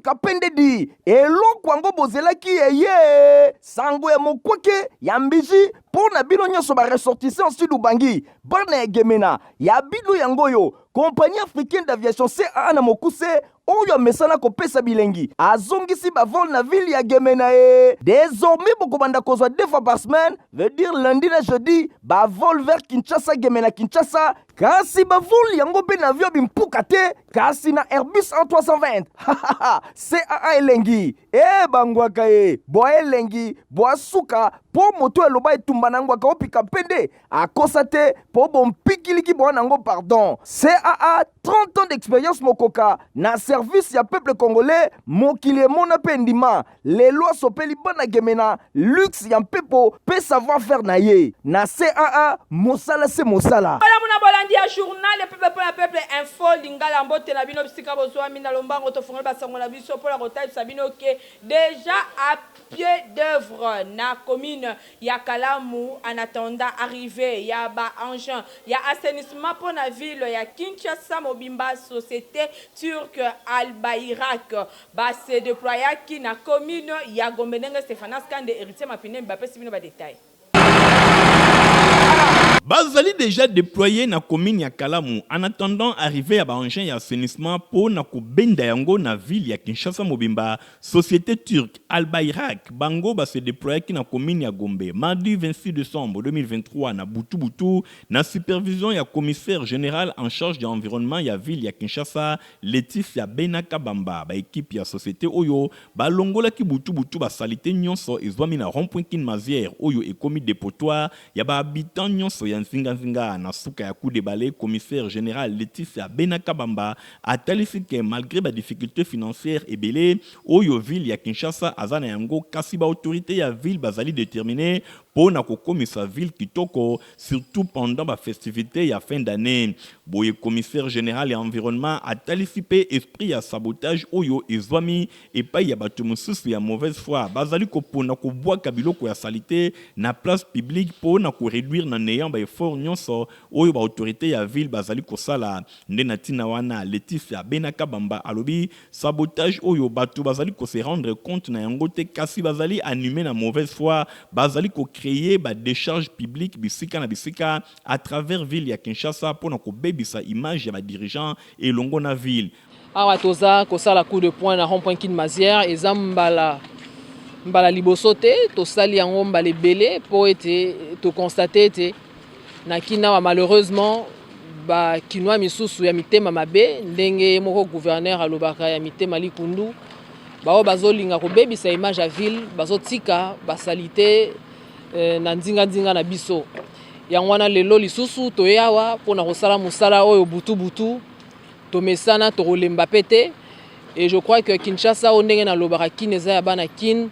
opika pendedi eloko yango bozelaki eye sango ya mokwake ya mbiji mpo na bino nyonso ba ressortissants sud ubangi bana ya gemena ya bino yango oyo Compagnie africaine d'aviation CAA na mokuse oyo amesana kopesa bilengi azongisi bavol na ville ya Gemena e désormais bokobanda kozwa deux fois par semaine, veut dire lundi na jeudi, bavol vers Kinshasa, Gemena, Kinshasa. Kasi bavol yango mpe na avion bimpuka te, kasi na Airbus A320. CAA elengi e bangwaka ye bwa elengi bwa suka mpo moto aloba etumba na ngwaka opika mpende akosa te mpo bompikiliki bwa nango pardon. CAA 30 ans d'expérience mokoka na service ya peuple congolais, mokili emona mpe ndima lelo asopeli bana gemena luxe ya mpepo mpe savoir faire na ye na CAA mosala se mosala. Malamu na bolandi ya journal peuple mpo na peuple, Info Lingala. Mbote na bino bisika bozwami. Na lombango tofungoli basango na biso mpona kotalisa bino ke déjà à pied d'œuvre na commune ya Kalamu en attendant arrivée ya ba engin ya assainissement mpo na ville ya Kinshasa mobimba, société turque Albayrak base déployaki na commune ya Gombe. Ndenge Stéphanas Kande, Héritier Mapinemi bapesi bino badetail. Bazali déjà déployé na commune ya Kalamu en attendant arrivée ya baengin ya assainissement mpo na kobenda yango na ville ya Kinshasa mobimba. Société turque Albayrak bango base déployaki na commune ya Gombe mardi 26 décembre 2023 na butu-butu, na supervision ya commissaire général en charge de environnement ya ville ya Kinshasa, Leticia Benaka Bamba. Baekipe ya société oyo balongolaki butu-butu basaleté nyonso ezwami na rond-point Kin Mazière oyo ekomi dépotoir ya bahabitant nyonso ya nzinganzinga. Na suka ya coup de balai, commissaire général Leticia Benaka Bamba atalisi ke malgré badifficulté financière ebele oyo ville ya Kinshasa aza na yango, kasi baautorité ya ville bazali déterminé mpo na kokomisa ville kitoko, surtout pendant bafestivité ya fin d'année. Boye commissaire général ya environnement atalisi mpe esprit ya sabotage oyo ezwami epai ya bato mosusu ya mauvaise foi, bazali kopona kobwaka biloko ya saleté na place publique mpo na koréduire na néant baeffort nyonso oyo baautorité ya ville bazali kosala. Nde na ntina wana Leticia Benaka Bamba alobi sabotage oyo bato bazali kose rendre compte na yango te, kasi bazali animé na mauvaise foi, bazali kocréer badécharge publique bisika na bisika à travers ville ya Kinshasa mpo na kobebisa image ya badirigeant elongo na ville. Awa toza kosala coup de poing na rond point Kin Mazière. Eza mbala mbala liboso te, tosali yango mbala ebele mpo ete toconstate ete na Kin awa, malheureusement, bakinois misusu ya mitema mabe, ndenge moko gouverneur alobaka, ya mitema likundu, baoyo bazolinga kobebisa image ya ville, bazotika basaleté na nzinga-nzinga na biso. Yango wana lelo lisusu toye awa mpona kosala mosala oyo butu-butu. Tomesana, tokolemba mpe te. Et je crois que Kinshasa oyo, ndenge nalobaka, Kin eza ya bana Kin,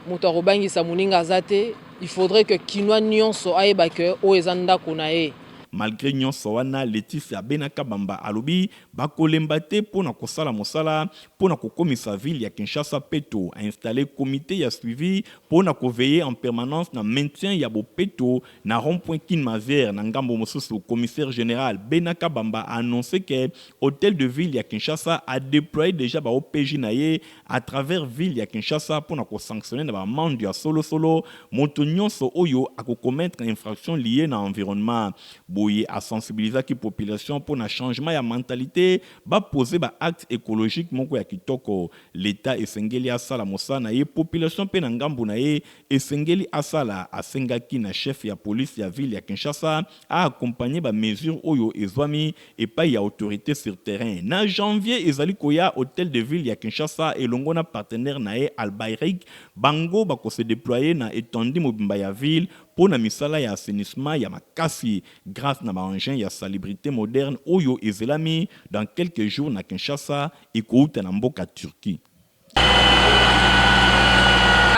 moto akobangisa moninga aza te. Il faudrait que Kinois nyonso ayeba ke oyo eza ndako na ye. Malgré nyonso wana, Leticia Benaka Bamba alobi bakolemba te mpo na kosala mosala mpo na kokomisa ville ya Kinshasa peto. Ainstalle comité ya suivi mpo na koveiller en permanence na maintien ya bopeto na rond-point Kin Mazière. Na ngambo mosusu, commissaire général Benaka Bamba a annoncé que hôtel de ville ya Kinshasa a déployé déjà ba OPJ na ye à travers ville ya Kinshasa mpo na kosanctionner na baamende ya solosolo moto nyonso oyo akokommettre infraction liée na environnement. Boye asensibilisaki population mpo na changement ya mentalité, bapose baacte écologique moko ya kitoko. L'État esengeli asala mosala na ye, population mpe na ngambu na ye esengeli asala. Asengaki na chef ya police ya ville ya Kinshasa aaccompagne bamesure oyo ezwami epai ya autorité sur terrain. Na janvier ezali koya, hôtel de ville ya Kinshasa elongo na partenaire na ye Albayrak bango bakose déployer na étendue mobimba ya ville mpo na misala ya assainissement ya makasi grâce na baengin ya salubrité moderne oyo ezelami dans quelques jours na Kinshasa, ekouta na mboka Turquie.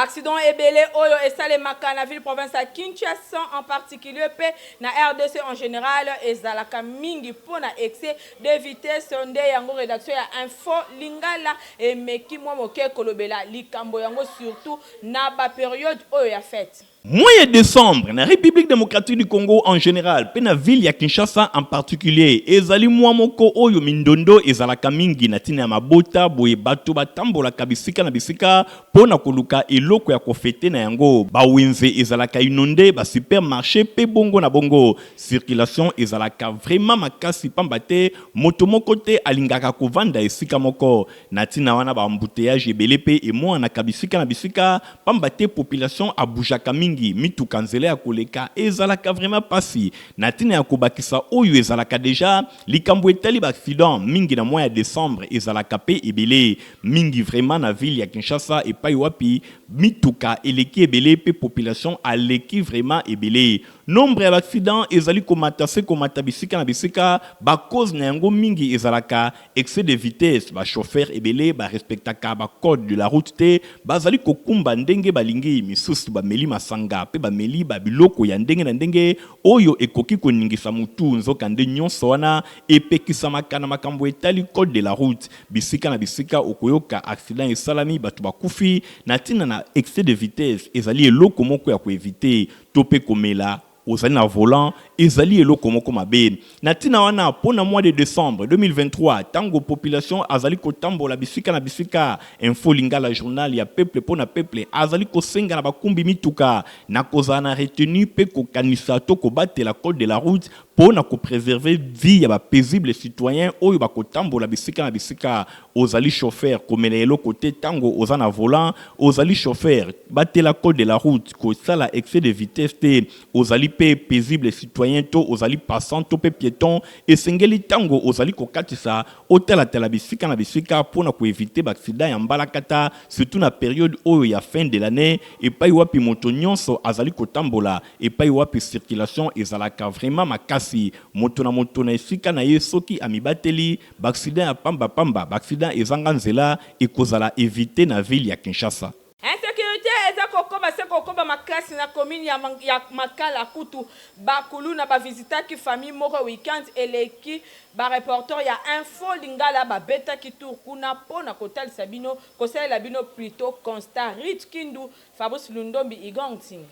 Accident ebele oyo esalemaka na ville province ya Kinshasa en particulier mpe na RDC en général ezalaka mingi mpo na excès de vitesse. Nde yango rédaction ya Info Lingala emeki mwa moke kolobela likambo yango, surtout na baperiode oyo ya fête. Mois ya decembre na Republique democratique du Congo en general mpe na ville ya Kinshasa en particulier ezali mois moko oyo mindondo ezalaka mingi na ntina ya mabota boye bato batambolaka bisika na bisika mpo na koluka eloko ya kofete na yango. Ba wenze ezalaka inonde, ba supermarches mpe bongo na bongo. Circulation ezalaka vraiment makasi pamba te moto moko te alingaka kovanda esika moko. Na ntina wana ba embouteillages ebele mpe emonanaka bisika na bisika pamba te population a bougeaka mingi, mituka nzela ya koleka ezalaka vraiment pasi. Na ntina ya kobakisa oyo ezalaka dejà, likambo etali ba accidents mingi na mois ya decembre ezalaka mpe ebele mingi vraiment na ville ya Kinshasa epayi wapi mituka eleki ebele mpe population aleki vraiment ebele. Nombre ya ba accidents ezali komata se komata bisika na bisika, ba causes na yango mingi ezalaka Excès de vitesse, ba chauffeurs ebele ba respectaka ba codes de la route te, bazali kokumba ndenge balingi, misusu bameli masanga pe bameli ba biloko ya ndenge na ndenge oyo ekoki koningisa mutu, nzokande nionso wana epekisamaka na makambo etali code de la route. Bisika na bisika okoyoka accident esalami, batu bakufi na tina na excès de vitesse, ezali eloko moko ya ko eviter to pe komela Ozali na volant ezali eloko moko mabe. Na tina wana, po na mois de decembre 2023, tango population azali kotambola bisika na bisika, Info Lingala journal ya peuple po na peuple azali kosenga na bakumbi mituka na kozala na retenue pe kokanisa to kobatela code de la route po na ko preserver vie ya ba paisibles citoyens oyo bakotambola bisika na bisika. Ozali chauffeur, komela eloko te tango oza na volant, ozali chauffeur, batela code de la route, kosala excès de vitesse te, ozali pe paisible citoyen to ozali passant to pe pieton, esengeli tango ozali kokatisa otalatala bisika na bisika po na ko eviter ba accidents ya mbalakata, surtout na periode oyo ya fin de l'annee epayi wapi moto nionso azali kotambola, epayi wapi circulation ezalaka vraiment makasi, moto na moto na esika na ye soki amibateli, Ba accident ya pamba pamba, ba accident ezanga nzela ekozala eviter na ville ya Kinshasa. Insecurite eza kokoba se kokoba makasi na commune ya ya Makala kutu ba kuluna ba visitaki famille moko week-end eleki ba reporters ya info lingala ba betaki tour kuna po na kotalisa bino kosalela bino plutot constat Ruth Kindu Fabrice Lundombi Igor Nsingi.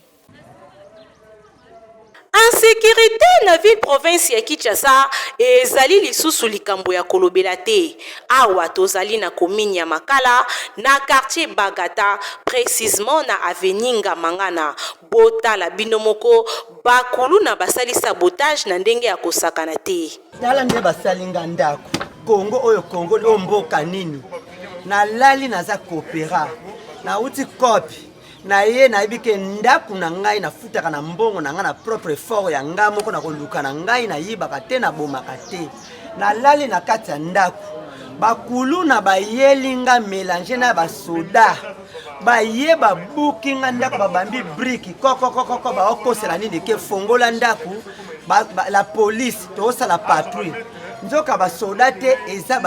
Insecurite na ville province ya Kinshasa ezali lisusu likambo ya kolobela te. Awa tozali na commune ya Makala, na quartier Bagata, precisement na avenue Ngamangana. Botala bino moko, ba kuluna basali sabotage na ndenge ya kosakana te. Tala nde basali nga ndako Congo oyo Congo oyo mboka nini? Nalali naza coopera, nauti cope na ye nayebi ke ndako na ngai nafutaka na mbongo na ngai na propre effort ya ngai moko na koluka na ngai nayibaka te nabomaka te nalali na kati ya ndako bakuluna bayeli nga melange na basoda baye babuki nga ndako babambi briki kokokokoko baokosela nini ke fongola ndako ba, ba, la police tozosala patrouille nzoka basoda te eza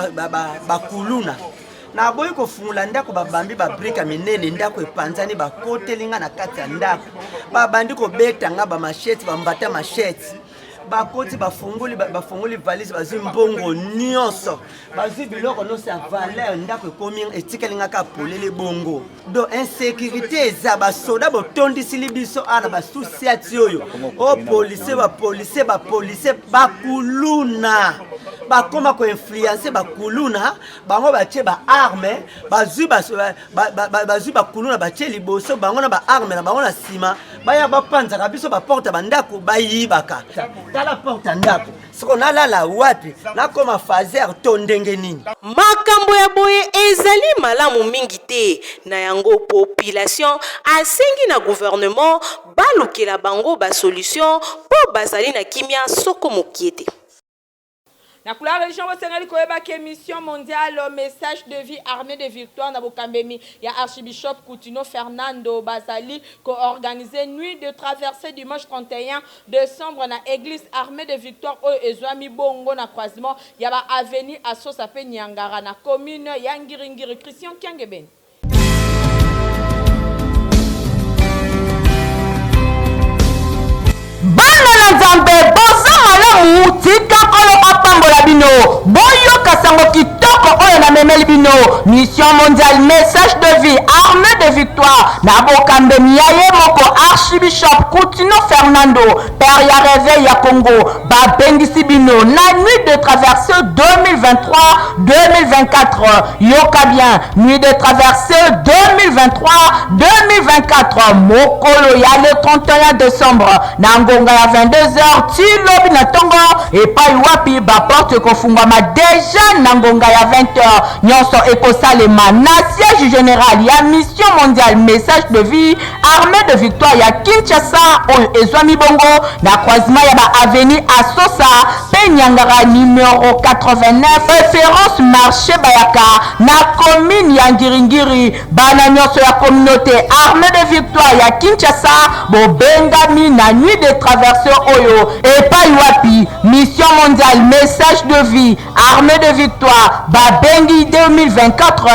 bakuluna ba, ba, Naboyi kofungola ndako, babambi babrike ya minene, ndako epanzani, bakoteli nga na kati ya ndako, babandi kobeta nga bamashete, bambata mashete, bakoti bafungoli bafungoli valise, bazwi mbongo nyonso, bazwi biloko nyonso ya valeur, ndako ekomi etikali nga kaka polele bongo. Donc insécurité eza, basoda botondisili biso awa na basusiati oyo, o policier, bapolisier, bapolisier, bakuluna bakoma koinfluence bakuluna bango batie ba arme bazwi bazwi bakuluna batie liboso bango na ba arme na bango na nsima baya bapanzaka biso baporte ya bandako bayibaka tala porte ya ndako soko nalala wapi nakoma fazer to ndenge nini Makambo ya boye ezali malamu mingi te, na yango population asengi na gouvernement balukela bango ba solution mpo bazali na kimia soko mokie te. Na couleur religion bosengeli koyeba ke mission mondiale message de vie armee de victoire na bokambemi ya archibishop Kutino Fernando bazali ko organiser nuit de traversee dimanche 31 decembre na eglise armee de victoire oyo ezwami bongo na croisement ya ba avenue Asosa pe Niangara na commune ya Ngiri-Ngiri. Christian Kiangebeni. Bana na Nzambe, boza malamu? Tika Nkolo apambola bino. Boyoka sango kitoko oyo namemeli bino. Mission mondiale Message de vie Armee. Armee de Victoire na bokambemi ya ye moko Archibishop Kutino Fernando, père ya Reveil ya Congo, babengisi bino na Nuit de Traversee 2023-2024. Yoka bien, Nuit de Traversee 2023-2024, mokolo ya le 31 decembre na ngonga ya 22h ti lobi na ntongo, epai wapi ba porte ekofungwama deja na ngonga ya 20h. Nyonso ekosalema na siège general ya Mission mondiale Message de vie Armee de Victoire ya Kinshasa oyo ezwami bongo na croisement ya ba avenues Asosa mpe Nyangara numero 89, reference marche Bayaka na commune ya Ngiri-Ngiri. Bana nyonso ya communaute Armee de Victoire ya Kinshasa bobengami na nuit de traversee oyo epai wapi Mission mondiale Message de vie Armee de victoire babengi 2024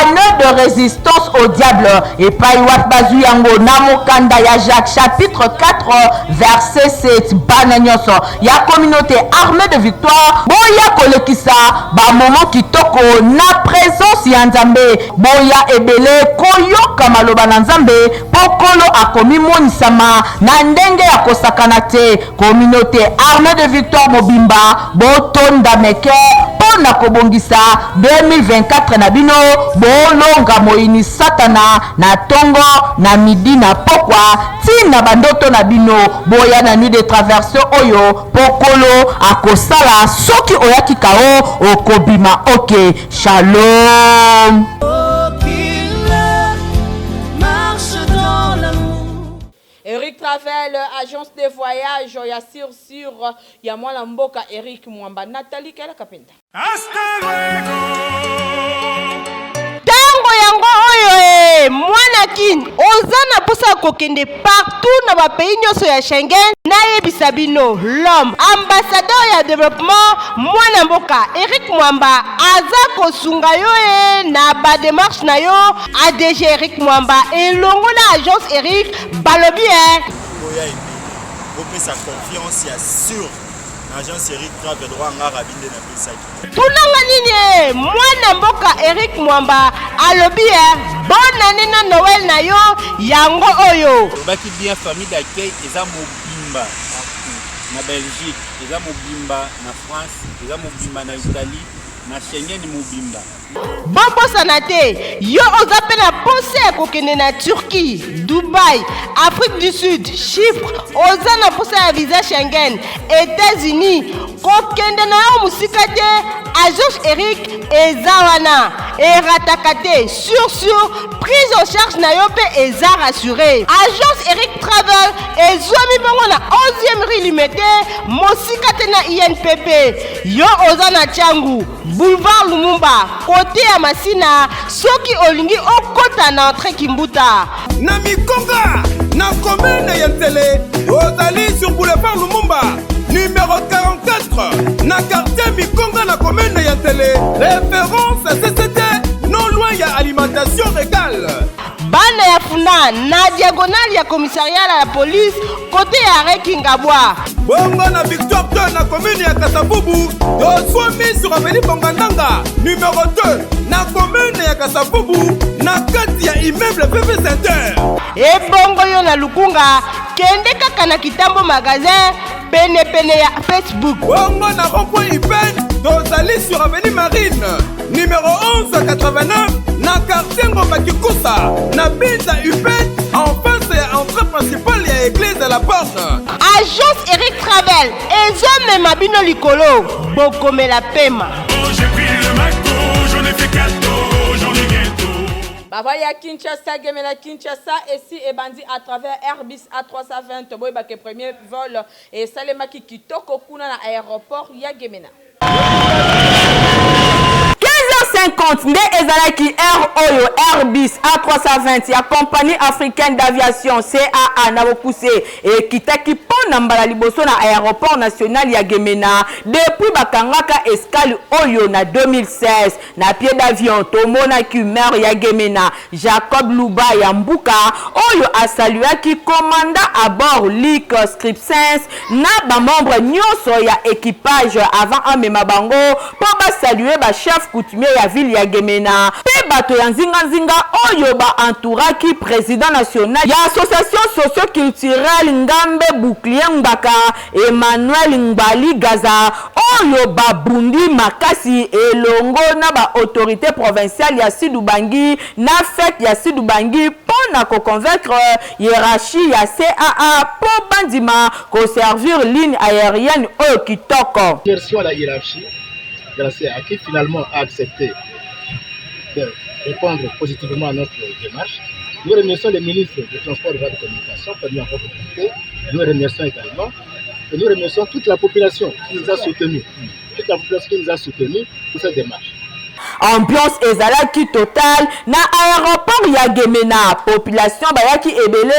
annee de resistance au diable epai wapi bazwi yango na mokanda ya Jacques chapitre 4 verset 7. Bana nyonso ya communauté Armee de victoire boya kolekisa ba moment kitoko na presence ya Nzambe, boya ebele koyoka maloba na Nzambe mpo Nkolo akomimonisama na ndenge ya kosakana te. Communauté Armee de Victoire mobimba botonda meke mpo na kobongisa 2024 na bino, bolonga moyini satana na tongo, na midi, na pokwa ti na bandoto na bino. Boya na nuit de traverse oyo mpo Nkolo akosala. Soki oyaki kao okobima ok. Shalom. Eric Travel, agence de voyage ya sur sur ya mwana mboka Eric Mwamba. Nathalie Kela Kapenda. Hasta luego. Tango yango oyo ee mwana kin oza na posa ya kokende partout na ba pays nionso ya Schengen nayebisa bino l'homme ambassadeur ya developpement mwana mboka Eric Mwamba aza kosunga yo ee na ba demarche na yo ADG Eric Mwamba elongo na agence Eric balobi eh. Boya ebele bopesa confiance ya sur na agence Eric Travel roi nga rabi nde napesaki. Tuna nga nini eh mwana mboka Eric Mwamba alobi eh bonne annee na Noël na yo yango oyo. Olobaki bien famille d'accueil eza mobimba na Belgique eza mobimba na France eza mobimba na Italie na Schengen mobimba. Bobosana te, yo oza pe na posa ya kokende na Turquie, Dubaï, Afrique du Sud, Chypre, oza na posa ya visa Schengen, Etats-Unis, kokende na yo mosika te, agence Eric eza wana, erataka te, sur sur, prise en charge na yo pe eza rassuree. Agence Eric Travel ezwami bongo na 11e rue Limete, mosika te na INPP. Yo oza na Tshangu, Boulevard Lumumba, cote ya Masina, soki olingi okota na entree Kimbuta. Na Mikonga, na commune ya Nsele, ozali sur boulevard Lumumba, numero 44, na quartier Mikonga na commune ya Nsele, reference CCT, non loin ya alimentation Regal. Bana ya Funa, na diagonale ya commissariat ya police, cote ya arret Kingabwa. Bongo na Victoire 2 na commune ya Kasavubu, tozwami sur avenue Bongandanga numero 2 na commune ya Kasavubu na kati ya immeuble PP Center. Ebongo yo na Lukunga, kende kaka na Kitambo magasin pene pene ya Facebook. Bongo na rond-point Ipen, tozali sur avenue Marine numero 1189 na quartier Ngomba Kikusa na Binza Upen en face ya entrée principale ya église de la Borne. Agence Eric Travel ezomema bino likolo bokomela pema. Bavali ya Kinshasa, Gemena Kinshasa esi ebandi à travers Airbus A320 boyeba ke premier vol esalemaki kitoko kuna na aeroport ya Gemena. 15h50 nde ezalaki heure oyo Airbus A320 ya Compagnie africaine d'aviation, CAA, na bokuse ekitaki mpo na mbala liboso na aeroport national ya Gemena depuis bakangaka escale oyo na 2016. Na pied d'avion, tomonaki maire ya Gemena, Jacob Luba ya Mbuka, oyo a saluaki commandant à bord Luc Scripsens na ba membres nionso ya equipage avant amema bango mpo ba saluer ba chefs coutumiers ya. ya ville ya Gemena mpe bato ya nzinganzinga oyo ba entouraki president national ya association socio-culturelle Ngambe Bouclier Ngbaka, Emmanuel Ngbali Gaza, oyo babundi makasi elongo na ba autorites provinciales ya Sud-Ubangi na fete ya Sud-Ubangi mpo na ko convaincre hierarchie ya CAA mpo bandima ko servir ligne aerienne oyo kitoko. Remercions la hiérarchie de la CAA qui finalement a accepté de répondre positivement à notre démarche. Nous remercions le ministre des Transports et de la Communication qui nous a contacté. Nous remercions également. Et nous remercions toute la population qui nous a soutenus. Toute la population qui nous a soutenus pour cette démarche. Ambiance ezalaki totale na aeroport ya Gemena, population bayaki ebele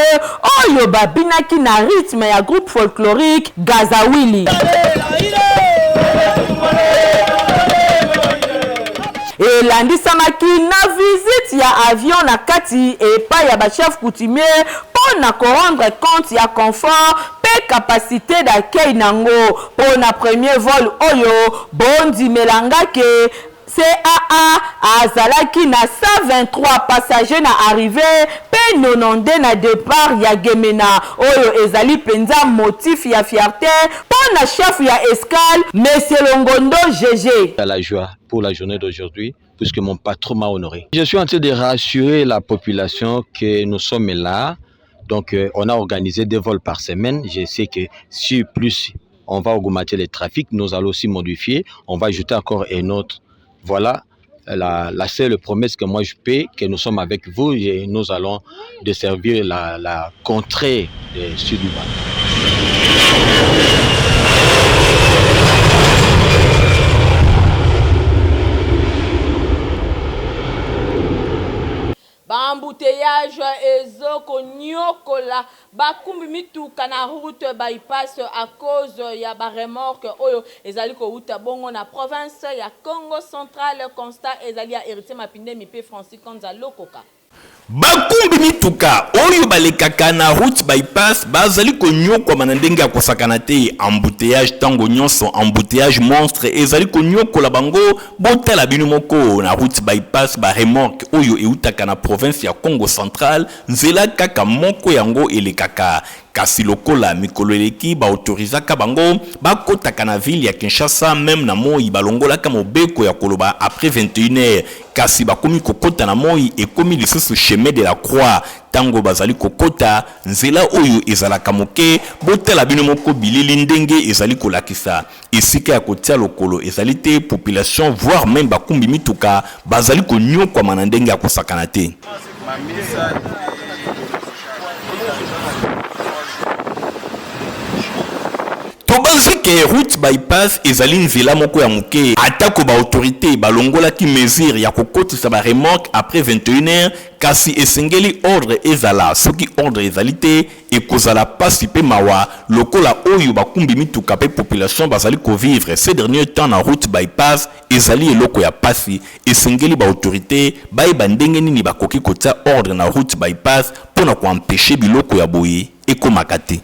oyo babinaki na rythme ya groupe folklorique Gazawili. Elandisamaki na visite ya avion na kati epai ya ba chefs coutumiers mpo na ko rendre compte ya confort mpe capacite d'accueil nango mpo na premier vol oyo bondimela nga ke CAA azalaki na 123 passagers na arrivee mpe 92 na depart ya Gemena, oyo ezali mpenza motif ya fierte mpo na chef ya escale, Monsieur Longondo Gege. À la joie pour la journée d'aujourd'hui puisque mon patron m'a honoré. Je suis en train de rassurer la population que nous sommes là. Donc, euh, on a organisé deux vols par semaine. Je sais que si plus on va augmenter le trafic, nous allons aussi modifier. On va ajouter encore un autre. Voilà la, la seule promesse que moi je paie, que nous sommes avec vous et nous allons desservir la, la contrée de Sud-Uban. Ba embouteillages ezo koniokola bakumbi mituka na route bypass à cause ya ba remorques oyo ezali kowuta bongo na province ya Kongo central. Constat ezali ya Heritier Mapindemi mpe Francis Kanza Lokoka. Bakumbi mituka oyo balekaka na route bypass bazali konyokwama na ndenge ya kosakana te. Embouteillage tango nyonso, embouteillage monstre ezali konyokola bango. Botala bino moko na route bypass ba remorques oyo eutaka na province ya Kongo central, nzela kaka moko yango elekaka. Kasi lokola mikolo eleki ba autorisaka bango bakotaka na ville ya Kinshasa meme na moyi balongolaka mobeko ya koloba après 21 heures kasi bakomi kokota na moyi ekomi lisusu chemin de la croix tango bazali kokota nzela oyo ezalaka moke botala bino moko bilili ndenge ezali kolakisa esika ya kotia lokolo ezali te population voire meme bakumbi mituka bazali konyokwama na ndenge ya kosakana te. Tobanzi ke route bypass ezali nzela moko ya moke atako ba autorites balongolaki mesure ya kokotisa ba remorques après 21 heures kasi esengeli ordre ezala soki ordre ezali te Ekozala pasi pe mawa lokola oyo bakumbi mituka pe population bazali ko vivre ces derniers temps na route bypass ezali eloko ya pasi, esengeli ba autorites bayeba ndenge nini bakoki kotia ordre na route bypass pona ko empecher biloko ya boye ekomaka te.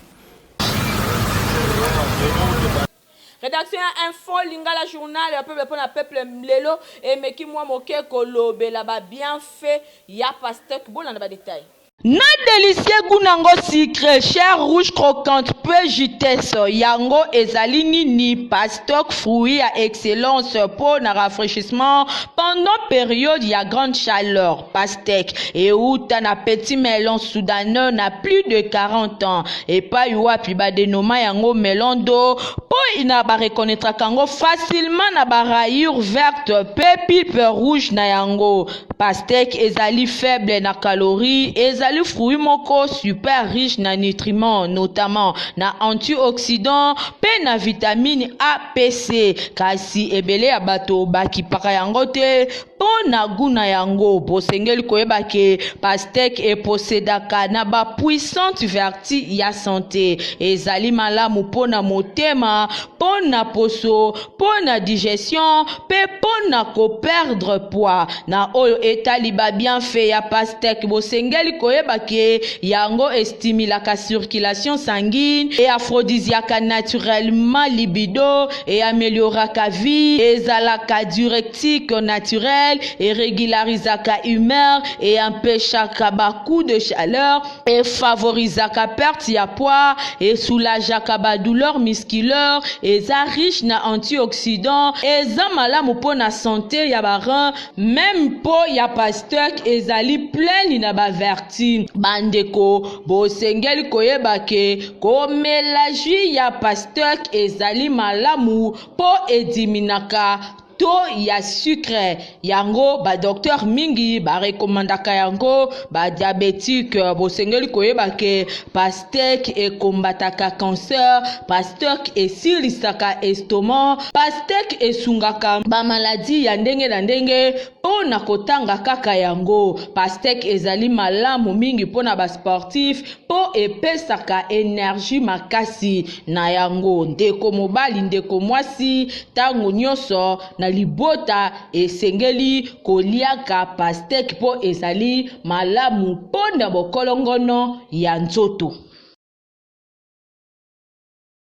Redaction ya Info Lingala Journal ya peuple pona peuple lelo emeki mwa moke kolobela ba bienfaits ya pastèque, bolanda ba details. Na delicieux gout nango sucre, chair rouge croquante pe jutesse yango ezali nini pastoc fruit ya excellence po na rafraichissement pendant periode ya grande chaleur pastèque ewuta na petit melon soudanais na plus de 40 ans epayi wapi ba denoma yango melon d'eau po na ba reconnaitraka yango facilement na ba rayures vertes pe pulpe rouge na yango Pastèque ezali faible na calories, ezali fruit moko super riche na nutriments notamment na antioxydants pe na vitamine A pe C. Kasi ebele ya bato bakipaka yango te po na gout na yango. Bosengeli koyeba ke pastèque e possedaka na ba puissantes vertus ya sante. Ezali malamu po na motema, po na poso, po na digestion pe po na ko perdre poids. Na oyo etali ba bienfaits ya pastèque, bosengeli koyeba ke yango e stimulaka circulation sanguine, e aphrodisiaka naturellement libido, e amelioraka vie, ezalaka diuretique naturel. naturel, e regularisaka humeur, e empechaka ba coups de chaleur, e favorisaka perte ya poids, e soulageaka ba douleurs musculaires, eza riche na antioxydants, eza malamu mpo na sante ya ba reins, meme mpo ya pastèque ezali pleine na ba vertus. Bandeko, bosengeli koyeba ke komela jus ya pastèque ezali malamu mpo ediminaka taux ya sucre, yango ba docteur mingi ba recommandaka yango ba diabetique. Bosengeli koyeba ke pastèque ekombataka cancer, pastèque esilisaka estomac, pastèque esungaka ba maladie ya ndenge na ndenge mpo na kotanga kaka yango. Pastèque ezali malamu mingi mpo na ba sportif mpo epesaka energie makasi. Na yango, ndeko mobali, ndeko mwasi, ntango nyonso na libota esengeli koliaka pastèque mpo ezali malamu mpo na bokolongono ya nzoto.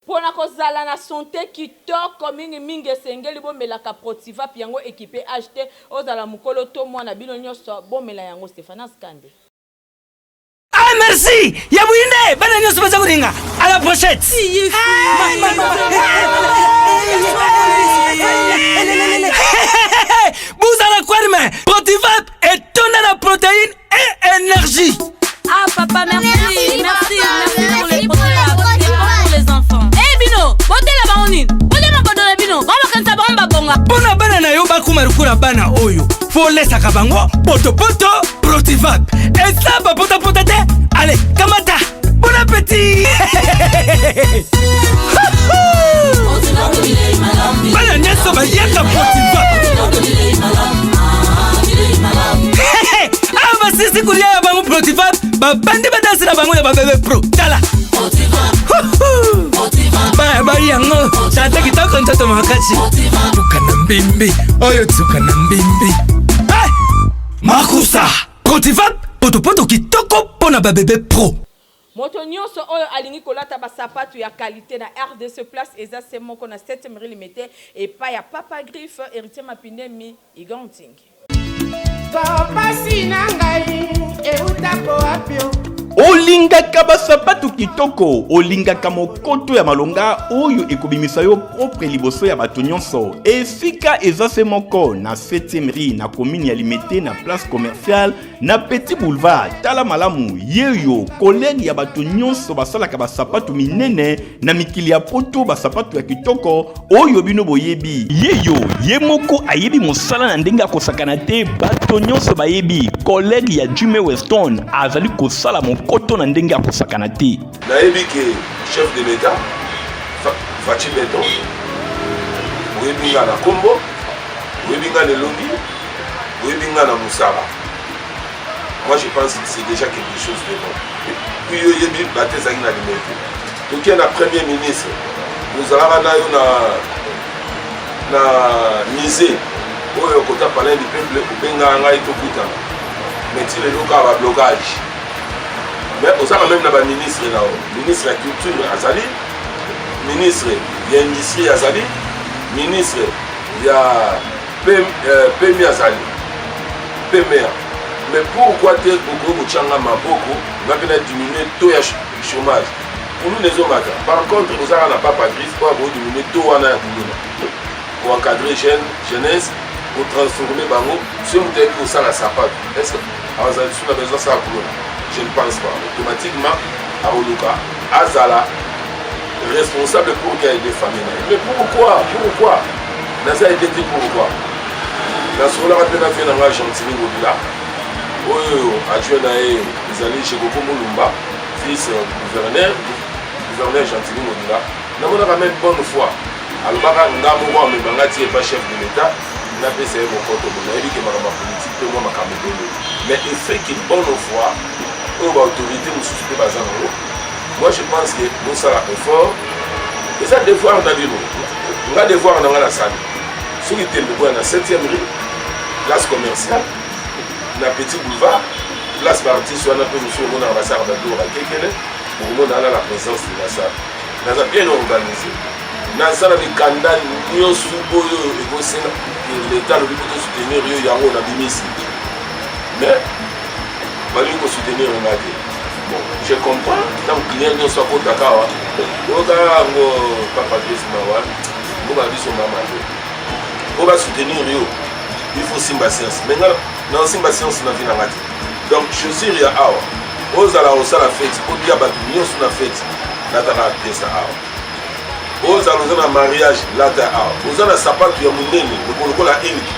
Pona kozala na sante kitoko mingi mingi esengeli bomelaka Protivap yango ekipe age te ozala mukolo to mwana bino nyoso bomela yango Stephanas Kande. Ah merci ya buyinde bana nyonso baza kolinga à la prochette. Bozala kwarme Protivap etonda na protéine et énergie. Ah papa merci merci merci, merci pour les Protivap c'est bon pour les enfants. Eh bino botela bango nini botela mabodo na bino bango bakanisa bango babonga. Mpo na bana na yo bakoma lokola bana oyo folesaka bango potopoto Protivap eza bapotapota te ale kamata bon appétit bana nyonso baliaka Protivap. Awa basisi kolia ya bango Protivap, babandi badansi na bango ya babebe pro. Tala baya bai yango tata kitoko nzoto makasi tuka na mbimbi oyo tuka na mbimbi. Hey! Makusa Protivap potopoto kitoko mpo na babebe pro. Moto nionso oyo alingi kolata ba sapatu ya qualite na rdc place eza se moko na septième rue Limete epai ya Papa Griffe Heritier Mapindemi Igor Ntingi. Pasi na ngai eutako wapi o? Olingaka basapatu kitoko, olingaka mokoto ya malonga oyo ekobimisa yo propre liboso ya bato nyonso. Esika eza se moko na 7e rue na commune ya Limete na place commerciale na Petit Boulevard. Tala malamu, yeyo collègue ya bato nyonso basalaka basapatu minene na mikili ya poto, basapatu ya kitoko oyo bino boyebi. Yeyo ye moko ayebi mosala na ndenge akosakana te, bato nyonso bayebi collègue ya Jimmy Weston azali kosala mokoto na ndenge akosakana te. Nayebi ke chef de l'Etat Fatshi Beton, oyebi nga na kombo, oyebi nga na elongi, oyebi nga na mosala. Moi je pense que c'est déjà quelque chose de bon. Et puis yo oyebi bato ezalaki na Limete. Toke na premier ministre, tozalaka na yo na na musée oyo kota palais du peuple, obengaka ngai tokutana, mais ti lelo kaka ba blocage. Mais ozaka meme na ba ministre na yo, ministre ya culture azali, ministre ya industrie azali, ministre ya PMI azali, PMA. Mais pourquoi te okoki kotia nga maboko nga mpe na diminue taux ya chômage? Kuluna ezomata. Par contre ozaka na papa Griffe oyo akoki taux wana ya kuluna, koencadre jeune jeunesse, kotransforme bango. Soki moto ayebi kosala sapato, est ce que azala lisusu na besoin asala kuluna? Je ne pense pas. Automatiquement akoluka azala responsable pour qu'il aide famille na ye. Mais pourquoi, pourquoi naza aide te? Pourquoi? Nasololaka mpe na vie na ngai Gentini Ngobila, oyo adjoint na ye ezali Jekoko Mulumba, vice gouverneur, gouverneur Gentini Ngobila. Namonaka même bonne foi alobaka nga moko amema nga ti epa chef de l'État, napesa ye mokoto. Bo nayebi ke makambo ya politike mpe mwa makambo ebele, mais effet ke bonne foi oyo baautorité mosusu mpe baza nango, moi je pense que bosala effort, eza devoir na bino. Nga devoir na nga nasali, soki tembe boya na 7e rue, place commerciale na Petit Boulevard, place baartiste wana mpe mosusu omonaka basalaka babiloko bakekele, okomona wana la présence de la salle. Naza bien organisé, naza na mikanda nyonso oyo ekosenga. ke leta alobi mpo tosoutenir yo yango nabimisi mais balingi kosoutenir nga te. Bon, je comprends, ntango client nyonso akotaka awa, oyoka yango papa Grace mawa ngo ba biso mama te mpo basoutenir yo, il faut simba science. Mais nga naosimba science na vie na nga te. Donc chaussure ya awa, ozala osala feti, otia bato nyonso na feti, lataka pièce awa. Ozala oza na mariage, lata awa. Oza na sapatu ya monene lokola eliki,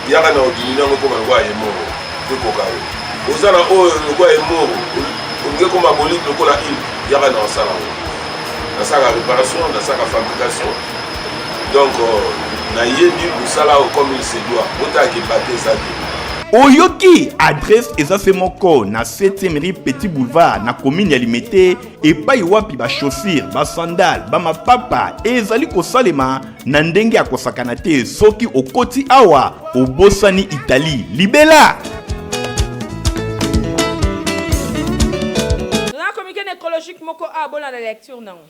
yaka na odimini yango ekoma lokola ye moko ekoka yo. Oza na oyo lokola ye moko, olingi ekoma bolite lokola ilk, yaka na osala yango. Nasalaka réparation, nasalaka fabrication, donc nayebi mosala oyo comme il se doit. Botalaka ebate eza te. Oyoki adresse eza se moko na 7e rue Petit Boulevard na commune ya Limete, epai wapi bachaussure, basandale, bamapapa ezali kosalema na ndenge ya kosakana te. Soki okoti awa, obosani Italie libela. Na communiqué nécrologique moko awa, bolanda lecture nango.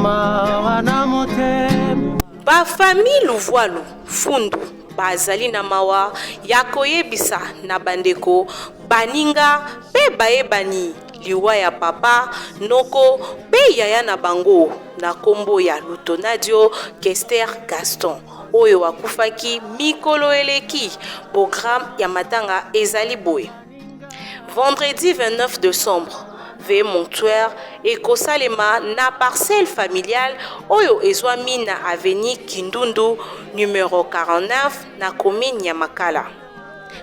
Mawa na motema. Bafamille Luvwalu Fundu bazali na mawa ya koyebisa na bandeko, baninga mpe bayebani liwa ya papa, noko mpe yaya na bango na nkombo ya Lutonadio Kester Gaston, oyo akufaki mikolo eleki. Programme ya matanga ezali boye: vendredi 29 décembre, veillée mortuaire ekosalema na parcelle familiale oyo ezwami na avenue Kindundu numero 49 na commune ya Makala.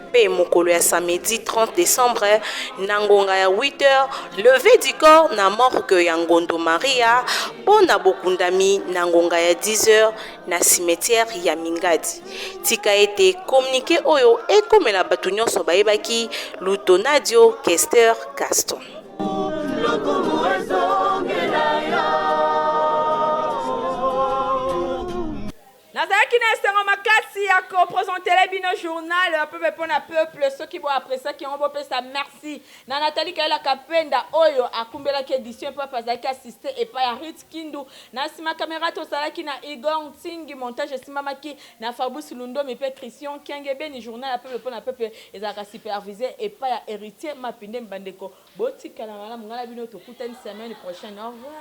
Mpe mokolo ya samedi 30 décembre, na ngonga ya 8 heures, levée du corps na morgue ya Ngondo Maria mpo na bokundami na ngonga ya 10 heures na cimetière ya Mingadi. Tika ete communiqué oyo ekomela bato nyonso bayebaki Lutonadio Kester Gaston. Lokumu ezongela yo. Nazalaki na esengo makasi ya kopresentele bino journal ya peuple mpo na peuple. Soki boapresiaki yango, bopesa merci na Nathalie Kayela Kapenda oyo akumbelaki édition mpe azalaki assisté epai ya Rit Kindu. Na nsima kamera tozalaki na Igor Ntingi, montage esimbamaki na Fabrice Lundomi mpe Christian Kiangebeni. Journal ya peuple mpo na peuple ezalaka supervisé epai ya Héritier Mapinde. Bandeko, botikala malamu. Ngai na bino tokutani semaine prochaine. Au revoir.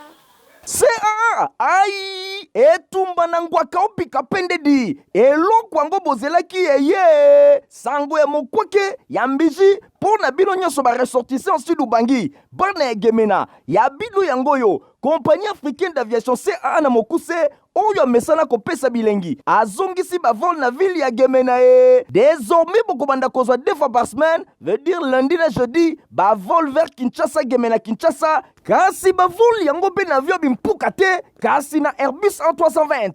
CAA ai etumba na ngwaka opika pendedi eloko yango bozelaki eye sango ya mokwake ya mbiji mpo na bino nyonso baressortissant Sud Ubangi, bana ya Gemena ya bino yango oyo. Compagnie africaine d'aviation, CAA na mokuse, oyo amesana kopesa bilengi, azongisi bavol na ville ya Gemena. E désormais bokobanda kozwa deux fois par semaine, veut dire lundi na jeudi, bavol vers Kinshasa, Gemena, Kinshasa. Kasi bavol yango mpe na avion bimpuka te, kasi na Airbus A320.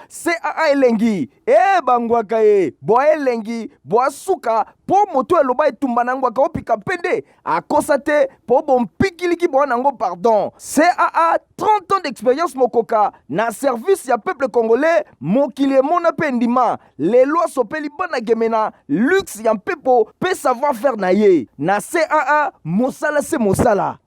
CAA elengi e bangwaka ye bwa elengi bwa suka mpo moto eloba etumba na ngwaka opika mpe nde akosa te mpo bompikiliki bwa nango. Pardon, CAA, 30 ans d'expérience mokoka na service ya peuple congolais. Mokili emona mpe ndima lelo asopeli bana Gemena luxe ya mpepo mpe savoir faire na ye. Na CAA, mosala se mosala.